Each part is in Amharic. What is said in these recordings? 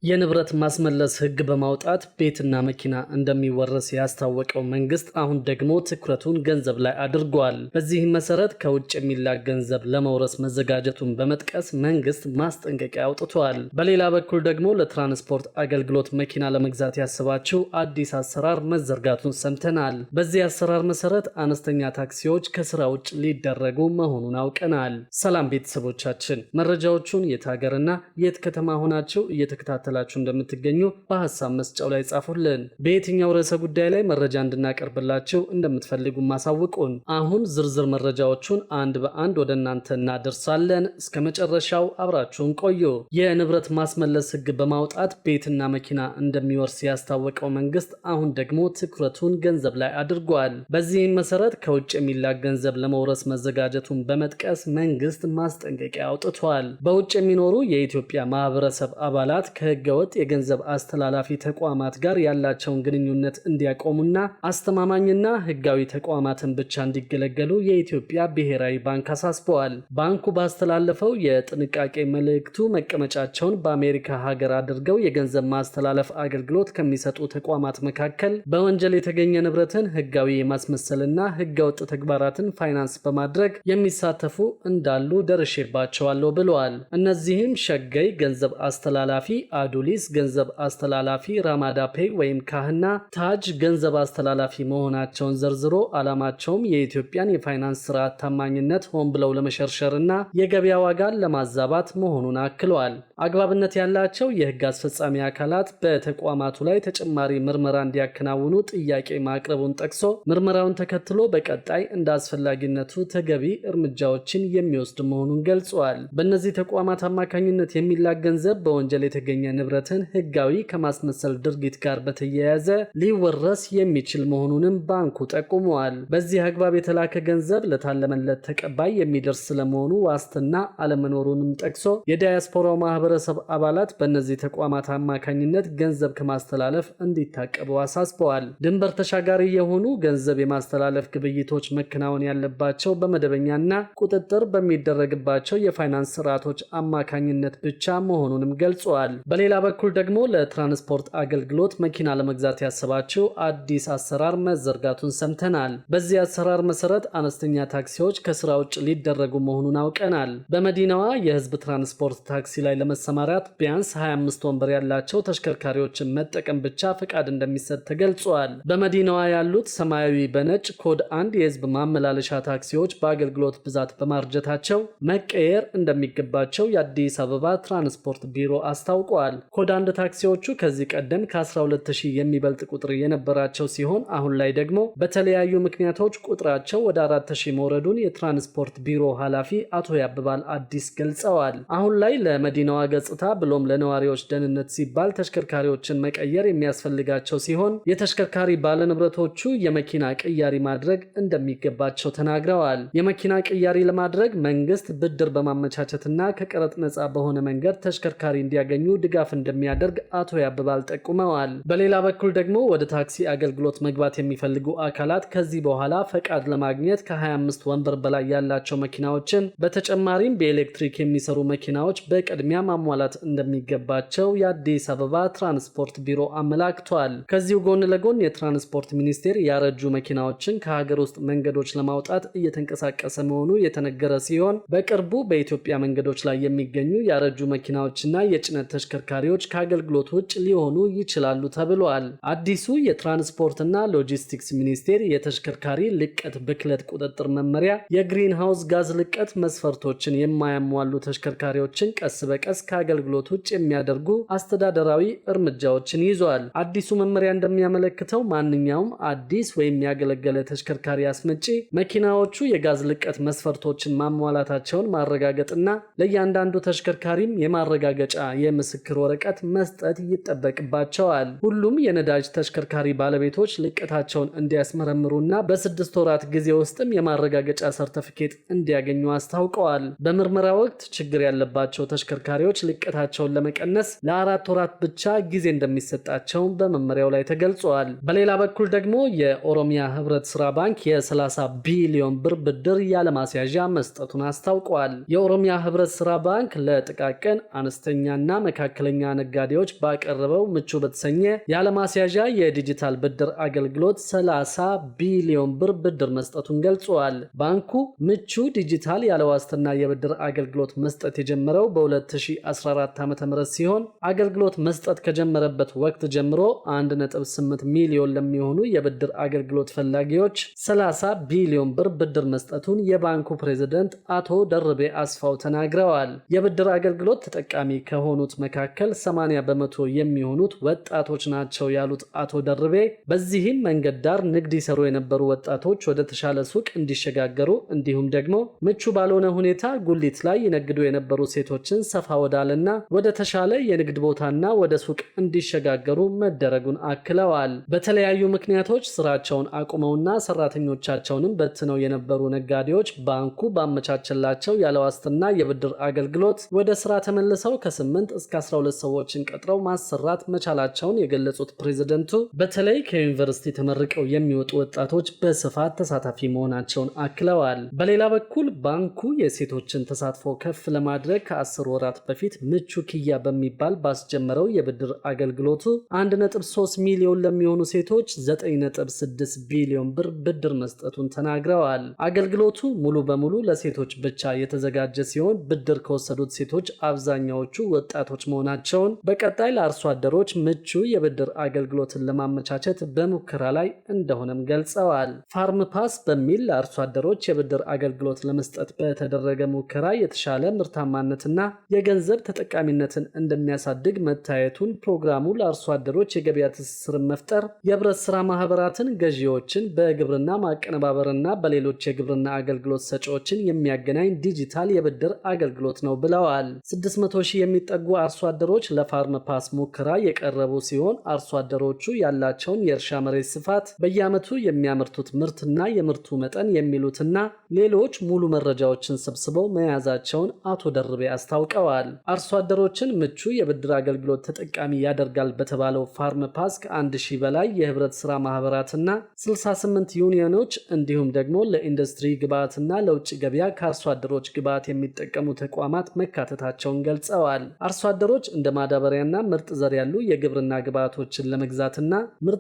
የንብረት ማስመለስ ሕግ በማውጣት ቤትና መኪና እንደሚወረስ ያስታወቀው መንግስት አሁን ደግሞ ትኩረቱን ገንዘብ ላይ አድርጓል። በዚህም መሰረት ከውጭ የሚላክ ገንዘብ ለመውረስ መዘጋጀቱን በመጥቀስ መንግስት ማስጠንቀቂያ አውጥቷል። በሌላ በኩል ደግሞ ለትራንስፖርት አገልግሎት መኪና ለመግዛት ያስባችው አዲስ አሰራር መዘርጋቱን ሰምተናል። በዚህ አሰራር መሰረት አነስተኛ ታክሲዎች ከስራ ውጭ ሊደረጉ መሆኑን አውቀናል። ሰላም ቤተሰቦቻችን፣ መረጃዎቹን የት ሀገርና የት ከተማ ሆናችሁ እየተከታተላችሁ እንደምትገኙ በሀሳብ መስጫው ላይ ጻፉልን። በየትኛው ርዕሰ ጉዳይ ላይ መረጃ እንድናቀርብላችሁ እንደምትፈልጉ ማሳውቁን። አሁን ዝርዝር መረጃዎቹን አንድ በአንድ ወደ እናንተ እናደርሳለን። እስከ መጨረሻው አብራችሁን ቆዩ። የንብረት ማስመለስ ሕግ በማውጣት ቤትና መኪና እንደሚወርስ ያስታወቀው መንግስት አሁን ደግሞ ትኩረቱን ገንዘብ ላይ አድርጓል። በዚህም መሰረት ከውጭ የሚላክ ገንዘብ ለመውረስ መዘጋጀቱን በመጥቀስ መንግስት ማስጠንቀቂያ አውጥቷል። በውጭ የሚኖሩ የኢትዮጵያ ማህበረሰብ አባላት ከህገወጥ የገንዘብ አስተላላፊ ተቋማት ጋር ያላቸውን ግንኙነት እንዲያቆሙና አስተማማኝና ህጋዊ ተቋማትን ብቻ እንዲገለገሉ የኢትዮጵያ ብሔራዊ ባንክ አሳስበዋል። ባንኩ ባስተላለፈው የጥንቃቄ መልእክቱ መቀመጫቸውን በአሜሪካ ሀገር አድርገው የገንዘብ ማስተላለፍ አገልግሎት ከሚሰጡ ተቋማት መካከል በወንጀል የተገኘ ንብረትን ህጋዊ የማስመሰልና ህገወጥ ተግባራትን ፋይናንስ በማድረግ የሚሳተፉ እንዳሉ ደርሼባቸዋለሁ ብለዋል። እነዚህም ሸገይ ገንዘብ አስተላላፊ፣ አዱሊስ ገንዘብ አስተላላፊ፣ ራማዳ ፔይ ወይም ካህና ታጅ ገንዘብ አስተላላፊ መሆናቸውን ዘርዝሮ ዓላማቸውም የኢትዮጵያን የፋይናንስ ስርዓት ታማኝነት ሆን ብለው ለመሸርሸርና የገበያ ዋጋን ለማዛባት መሆኑን አክለዋል። አግባብነት ያላቸው የህግ አስፈጻሚ አካላት በተቋማቱ ላይ ተጨማሪ ምርመራ እንዲያከናውኑ ጥያቄ ማቅረቡን ጠቅሶ ምርመራውን ተከትሎ በቀጣይ እንደ አስፈላጊነቱ ተገቢ እርምጃዎችን የሚወስድ መሆኑን ገልጿል። በእነዚህ ተቋማት አማካኝነት የሚላክ ገንዘብ በወንጀል የተገኘ ንብረትን ህጋዊ ከማስመሰል ድርጊት ጋር በተያያዘ ሊወረስ የሚችል መሆኑንም ባንኩ ጠቁመዋል። በዚህ አግባብ የተላከ ገንዘብ ለታለመለት ተቀባይ የሚደርስ ስለመሆኑ ዋስትና አለመኖሩንም ጠቅሶ የዳያስፖራው ማህበረሰብ አባላት በእነዚህ ተቋማት አማካኝነት ገንዘብ ከማስተላለፍ እንዲታቀቡ አሳስበዋል። ድንበር ተሻጋሪ የሆኑ ገንዘብ የማስተላለፍ ግብይቶች መከናወን ያለባቸው በመደበኛና ቁጥጥር በሚደረግባቸው የፋይናንስ ስርዓቶች አማካኝነት ብቻ መሆኑንም ገልጸዋል። በሌላ በኩል ደግሞ ለትራንስፖርት አገልግሎት መኪና ለመግዛት ያሰባችው አዲስ አሰራር መዘርጋቱን ሰምተናል። በዚህ አሰራር መሰረት አነስተኛ ታክሲዎች ከስራ ውጭ ሊደረጉ መሆኑን አውቀናል። በመዲናዋ የህዝብ ትራንስፖርት ታክሲ ላይ ለመሰማራት ቢያንስ 25 ወንበር ያላቸው ተሽከርካሪዎችን መጠቀም ብቻ ፈቃድ እንደሚሰጥ ተገልጿል። በመዲናዋ ያሉት ሰማያዊ በነጭ ኮድ አንድ የህዝብ ማመላለሻ ታክሲዎች በአገልግሎት ብዛት በማርጀታቸው መቀየር እንደሚገባቸው የአዲስ አበባ ትራንስፖርት ቢሮ አስታውቋል። ኮድ አንድ ታክሲዎቹ ከዚህ ቀደም ከ12000 የሚበልጥ ቁጥር የነበራቸው ሲሆን አሁን ላይ ደግሞ በተለያዩ ምክንያቶች ቁጥራቸው ወደ 4000 መውረዱን የትራንስፖርት ቢሮ ኃላፊ አቶ ያብባል አዲስ ገልጸዋል። አሁን ላይ ለመዲናዋ ገጽታ ብሎም ለነዋሪዎች ደህንነት ሲባል ተሽከርካሪዎችን መቀየር የሚያስፈልጋቸው ሲሆን የተሽከርካሪ ባለንብረቶቹ የመኪና ቅያሪ ማድረግ እንደሚገባቸው ተናግረዋል። የመኪና ቅያሪ ለማድረግ መንግስት ብድር በማመቻቸትና ከቀረጥ ነፃ በሆነ መንገድ ተሽከርካሪ እንዲያገኙ ድጋፍ እንደሚያደርግ አቶ ያብባል ጠቁመዋል። በሌላ በኩል ደግሞ ወደ ታክሲ አገልግሎት መግባት የሚፈልጉ አካላት ከዚህ በኋላ ፈቃድ ለማግኘት ከ25 ወንበር በላይ ያላቸው መኪናዎችን በተጨማሪም በኤሌክትሪክ የሚሰሩ መኪናዎች በቅድሚያ ማሟላት እንደሚገባቸው የአዲስ አበባ ትራንስፖርት ቢሮ አመላክቷል። ከዚሁ ጎን ለጎን የትራንስፖርት ሚኒስቴር ያረጁ መኪናዎችን ከሀገር ውስጥ መንገዶች ለማውጣት እየተንቀሳቀሰ መሆኑ የተነገረ ሲሆን በቅርቡ በኢትዮጵያ መንገዶች ላይ የሚገኙ ያረጁ መኪናዎችና የጭነት ተሽከርካሪዎች ከአገልግሎት ውጭ ሊሆኑ ይችላሉ ተብሏል። አዲሱ የትራንስፖርትና ሎጂስቲክስ ሚኒስቴር የተሽከርካሪ ልቀት ብክለት ቁጥጥር መመሪያ የ greenhouse gas ልቀት መስፈርቶችን የማያሟሉ ተሽከርካሪዎችን ቀስ በቀስ ከአገልግሎት ውጭ የሚያደርጉ አስተዳደራዊ እርምጃዎችን ይዟል። አዲሱ መመሪያ እንደሚያመለክተው ማንኛውም አዲስ ወይም ያገለገለ ተሽከርካሪ አስመጪ መኪናዎቹ የጋዝ ልቀት መስፈርቶችን ማሟላታቸውን ማረጋገጥና ለእያንዳንዱ ተሽከርካሪም የማረጋገጫ የምስክር ወረቀት መስጠት ይጠበቅባቸዋል። ሁሉም የነዳጅ ተሽከርካሪ ባለቤቶች ልቀታቸውን እንዲያስመረምሩና በ6 ወራት ጊዜ ውስጥም የማረጋገጫ ሰርተፊኬት እንዲያገኙ አስታውቀዋል። በምርመራ ወቅት ችግር ያለባቸው ተሽከርካሪዎች ልቀታቸውን ለመቀነስ ለ4 ወራት ብቻ ጊዜ እንደሚሰጣቸው በመመሪያው ላይ ተገልጿል። በሌላ በኩል ደግሞ የኦሮሚያ ህብረት ስራ ባንክ የ30 ቢሊዮን ብር ብድር ያለማስያዣ መስጠቱን አስታውቋል። የኦሮሚያ ህብረት ስራ ባንክ ለጥቃቅን አነስተኛና መካከለኛ ለመካከለኛ ነጋዴዎች ባቀረበው ምቹ በተሰኘ ያለማስያዣ የዲጂታል ብድር አገልግሎት 30 ቢሊዮን ብር ብድር መስጠቱን ገልጿል። ባንኩ ምቹ ዲጂታል ያለዋስትና የብድር አገልግሎት መስጠት የጀመረው በ2014 ዓ.ም ሲሆን አገልግሎት መስጠት ከጀመረበት ወቅት ጀምሮ 1.8 ሚሊዮን ለሚሆኑ የብድር አገልግሎት ፈላጊዎች 30 ቢሊዮን ብር ብድር መስጠቱን የባንኩ ፕሬዝደንት አቶ ደርቤ አስፋው ተናግረዋል። የብድር አገልግሎት ተጠቃሚ ከሆኑት መካከል 80% የሚሆኑት ወጣቶች ናቸው ያሉት አቶ ደርቤ በዚህም መንገድ ዳር ንግድ ይሰሩ የነበሩ ወጣቶች ወደ ተሻለ ሱቅ እንዲሸጋገሩ እንዲሁም ደግሞ ምቹ ባልሆነ ሁኔታ ጉሊት ላይ ይነግዱ የነበሩ ሴቶችን ሰፋ ወዳለና ወደ ተሻለ የንግድ ቦታና ወደ ሱቅ እንዲሸጋገሩ መደረጉን አክለዋል። በተለያዩ ምክንያቶች ስራቸውን አቁመውና ሰራተኞቻቸውንም በትነው የነበሩ ነጋዴዎች ባንኩ ባመቻቸላቸው ያለዋስትና የብድር አገልግሎት ወደ ስራ ተመልሰው ከ8 እስከ 12 ሰዎችን ቀጥረው ማሰራት መቻላቸውን የገለጹት ፕሬዝደንቱ በተለይ ከዩኒቨርሲቲ ተመርቀው የሚወጡ ወጣቶች በስፋት ተሳታፊ መሆናቸውን አክለዋል። በሌላ በኩል ባንኩ የሴቶችን ተሳትፎ ከፍ ለማድረግ ከ10 ወራት በፊት ምቹ ኪያ በሚባል ባስጀመረው የብድር አገልግሎቱ 1.3 ሚሊዮን ለሚሆኑ ሴቶች 9.6 ቢሊዮን ብር ብድር መስጠቱን ተናግረዋል። አገልግሎቱ ሙሉ በሙሉ ለሴቶች ብቻ የተዘጋጀ ሲሆን ብድር ከወሰዱት ሴቶች አብዛኛዎቹ ወጣቶች መሆናቸውን፣ በቀጣይ ለአርሶ አደሮች ምቹ የብድር አገልግሎትን ለማመቻቸት በሙከራ ላይ እንደሆነም ገልጸዋል። ፋርም ፓስ በሚል ለአርሶ አደሮች የብድር አገልግሎት ለመስጠት በተደረገ ሙከራ የተሻለ ምርታማነትና የገንዘብ ተጠቃሚነትን እንደሚያሳድግ መታየቱን ፕሮግራሙ ለአርሶ አደሮች የገበያ ትስስርን መፍጠር፣ የህብረት ስራ ማህበራትን ገዢዎችን በግብርና ማቀነባበርና በሌሎች የግብርና አገልግሎት ሰጪዎችን የሚያገናኝ ዲጂታል የብድር አገልግሎት ነው ብለዋል። 600 ሺህ የሚጠጉ አርሶ አደሮች ለፋርም ፓስ ሙከራ የቀረቡ ሲሆን አርሶ አደሮቹ ያላቸውን የእርሻ መሬት ስፋት፣ በየዓመቱ የሚያመርቱት ምርትና የምርቱ መጠን የሚሉትና ሌሎች ሙሉ መረጃዎችን ሰብስበው መያዛቸውን አቶ ደርቤ አስታውቀዋል። አርሶ አደሮችን ምቹ የብድር አገልግሎት ተጠቃሚ ያደርጋል በተባለው ፋርም ፓስ ከ1 ሺህ በላይ የህብረት ስራ ማህበራትና 68 ዩኒየኖች እንዲሁም ደግሞ ለኢንዱስትሪ ግብዓትና ለውጭ ገበያ ከአርሶ አደሮች ግብዓት የሚጠቀሙ ተቋማት መካተታቸውን ገልጸዋል። አርሶ አደሮች እንደ ማዳበሪያና ምርጥ ዘር ያሉ የግብርና ግብዓቶችን ለመግዛትና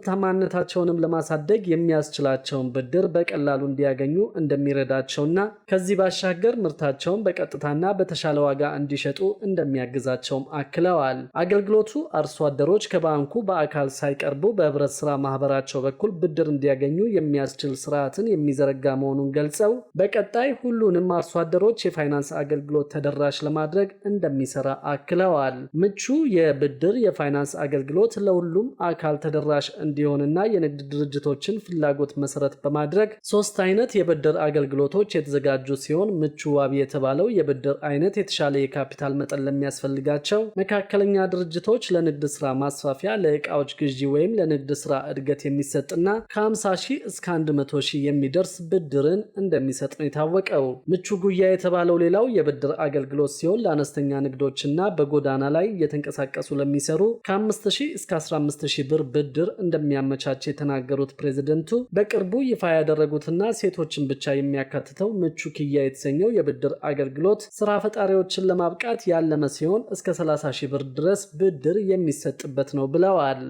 ምርታማነታቸውንም ለማሳደግ የሚያስችላቸውን ብድር በቀላሉ እንዲያገኙ እንደሚረዳቸውና ከዚህ ባሻገር ምርታቸውን በቀጥታና በተሻለ ዋጋ እንዲሸጡ እንደሚያግዛቸውም አክለዋል። አገልግሎቱ አርሶ አደሮች ከባንኩ በአካል ሳይቀርቡ በህብረት ስራ ማህበራቸው በኩል ብድር እንዲያገኙ የሚያስችል ስርዓትን የሚዘረጋ መሆኑን ገልጸው በቀጣይ ሁሉንም አርሶ አደሮች የፋይናንስ አገልግሎት ተደራሽ ለማድረግ እንደሚሰራ አክለዋል። ምቹ የብድር የፋይናንስ አገልግሎት ለሁሉም አካል ተደራሽ እንዲሆንና የንግድ ድርጅቶችን ፍላጎት መሰረት በማድረግ ሶስት አይነት የብድር አገልግሎቶች የተዘጋጁ ሲሆን ምቹ ዋቢ የተባለው የብድር አይነት የተሻለ የካፒታል መጠን ለሚያስፈልጋቸው መካከለኛ ድርጅቶች ለንግድ ስራ ማስፋፊያ፣ ለእቃዎች ግዢ ወይም ለንግድ ስራ እድገት የሚሰጥና ከ50 ሺህ እስከ 100 ሺህ የሚደርስ ብድርን እንደሚሰጥ ነው የታወቀው። ምቹ ጉያ የተባለው ሌላው የብድር አገልግሎት ሲሆን ለአነስተኛ ንግዶችና በጎዳና ላይ እየተንቀሳቀሱ ለሚሰሩ ከ5 ሺህ እስከ 15 ሺህ ብር ብድር እንደሚያመቻች የተናገሩት ፕሬዝደንቱ በቅርቡ ይፋ ያደረጉትና ሴቶችን ብቻ የሚያካትተው ምቹ ኪያ የተሰኘው የብድር አገልግሎት ስራ ፈጣሪዎችን ለማብቃት ያለመ ሲሆን እስከ 30 ሺህ ብር ድረስ ብድር የሚሰጥበት ነው ብለዋል።